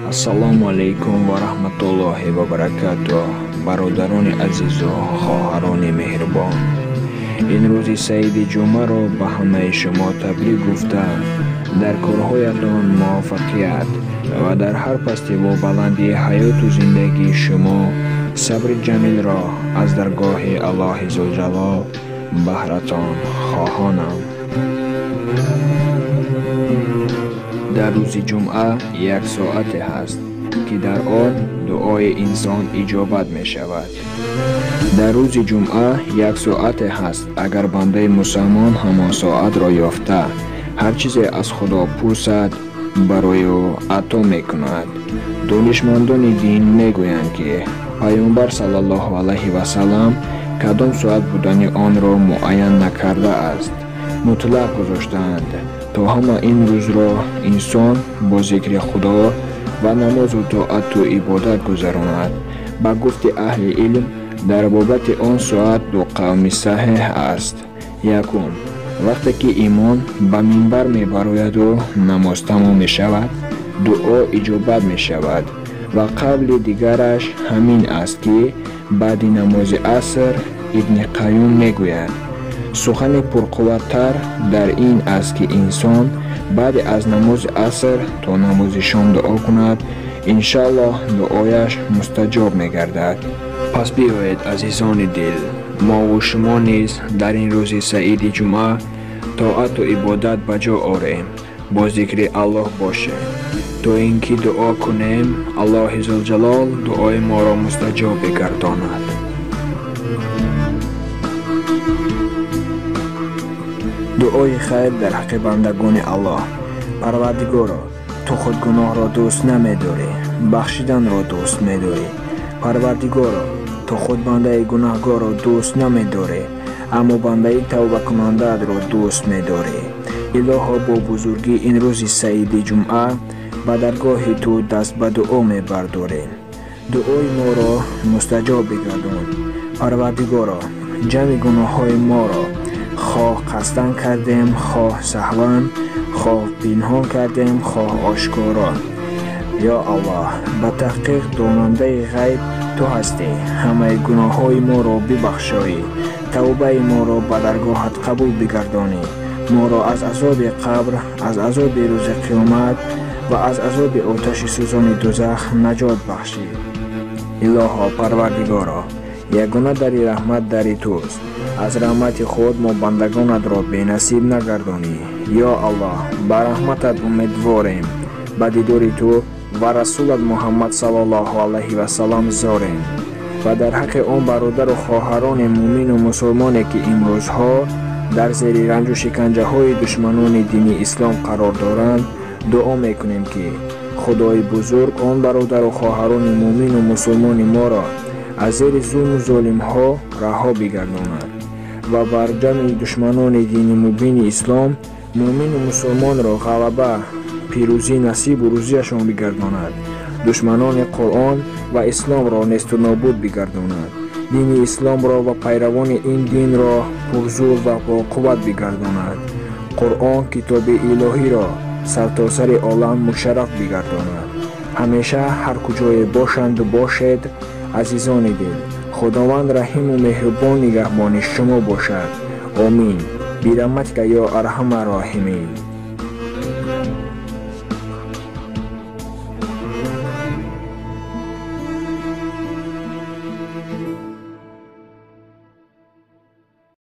Ассалому алайкум ва раҳматуллоҳи ва баракатуҳ. Бародарони азизу хоҳарони меҳрубон, ин рӯзи саиди ҷумъаро ба ҳамаи шумо табрик гуфта, дар корҳоятон муваффақият ва дар ҳар пастиву баландии ҳаёту зиндагии шумо сабри ҷамилро аз даргоҳи Аллоҳи Зулҷалол баҳратон хоҳонам. Дар рӯзи ҷумъа як соате ҳаст, ки дар он дуои инсон иҷобат мешавад. Дар рӯзи ҷумъа як соате ҳаст, агар бандаи мусалмон ҳамон соатро ёфта, ҳар чизе аз Худо пурсад, барои ӯ ато мекунад. Донишмандони дин мегӯянд, ки Пайғамбар саллаллоҳу алайҳи васаллам кадом соат будани онро муайян накардааст, мутлақ гузоштаанд, то ҳама ин рӯзро инсон бо зикри Худо ва намозу тоату ибодат гузаронад. Ба гуфти аҳли илм, дар бобати он соат ду қавми саҳеҳ аст. Якум, вақте ки имом ба минбар мебарояду намоз тамом мешавад, дуо иҷобат мешавад. Ва қавли дигараш ҳамин аст, ки баъди намози аср. Ибни Қаюм мегӯяд: сухани пурқувваттар дар ин аст, ки инсон баъди аз намози аср то намози шом дуо кунад, иншааллоҳ дуояш мустаҷоб мегардад. Пас биёед, азизони дил, мову шумо низ дар ин рӯзи саиди ҷумъа тоату ибодат ба ҷо орем, бо зикри Аллоҳ бошем, то ин ки дуо кунем, Аллоҳи Зулҷалол дуои моро мустаҷоб бигардонад. Дуои хайр дар ҳаққи бандагони Аллоҳ. Парвардигоро, ту худ гуноҳро дӯст намедорӣ, бахшиданро дӯст медорӣ. Парвардигоро, ту худ бандаи гунаҳгорро дӯст намедорӣ, аммо бандаи тавбакунандаатро дӯст медорӣ. Илоҳо, бо бузургӣ ин рӯзи саиди ҷумъа ба даргоҳи ту даст ба дуо мебардорем. Дуои моро мустаҷоб бигардон. Парвардигоро, ҷамъи гуноҳҳои моро хоҳ қасдан кардем, хоҳ саҳван, хоҳ пинҳон кардем, хоҳ ошкоро. Ё Аллоҳ, ба таҳқиқ донандаи ғайб ту ҳастӣ. Ҳамаи гуноҳҳои моро бибахшоӣ, тавбаи моро ба даргоҳат қабул бигардонӣ, моро аз азоби қабр, аз азоби рӯзи қиёмат ва аз азоби оташи сӯзони дӯзах наҷот бахшӣ. Илоҳо, Парвардигоро, ягона дари раҳмат дари туст. Аз раҳмати худ мо бандагонатро бенасиб нагардонӣ. Ё Аллоҳ, ба раҳматат умедворем, ба дидори ту ва расулат Муҳаммад саллаллоҳу алайҳи васаллам зорем ва дар ҳаққи он бародару хоҳарони муъмину мусулмоне, ки имрӯзҳо дар зери ранҷу шиканҷаҳои душманони дини ислом қарор доранд, дуо мекунем, ки Худои бузург он бародару хоҳарони муъмину мусулмони моро аз зери зулму золимҳо раҳо бигардонад ва бар ҷамъи душманони дини мубини ислом муъмину мусулмонро ғалаба, пирӯзӣ насибу рӯзияшон бигардонад, душманони Қуръон ва исломро несту нобуд бигардонад, дини исломро ва пайравони ин динро пурзур ва боқувват бигардонад, Қуръон китоби илоҳиро сартосари олам мушарраф бигардонад. Ҳамеша ҳар куҷое бошанду бошед, азизони дил, Худованд раҳиму меҳрубон нигаҳбони шумо бошад. Омин. Бираҳматика ё арҳама роҳимин.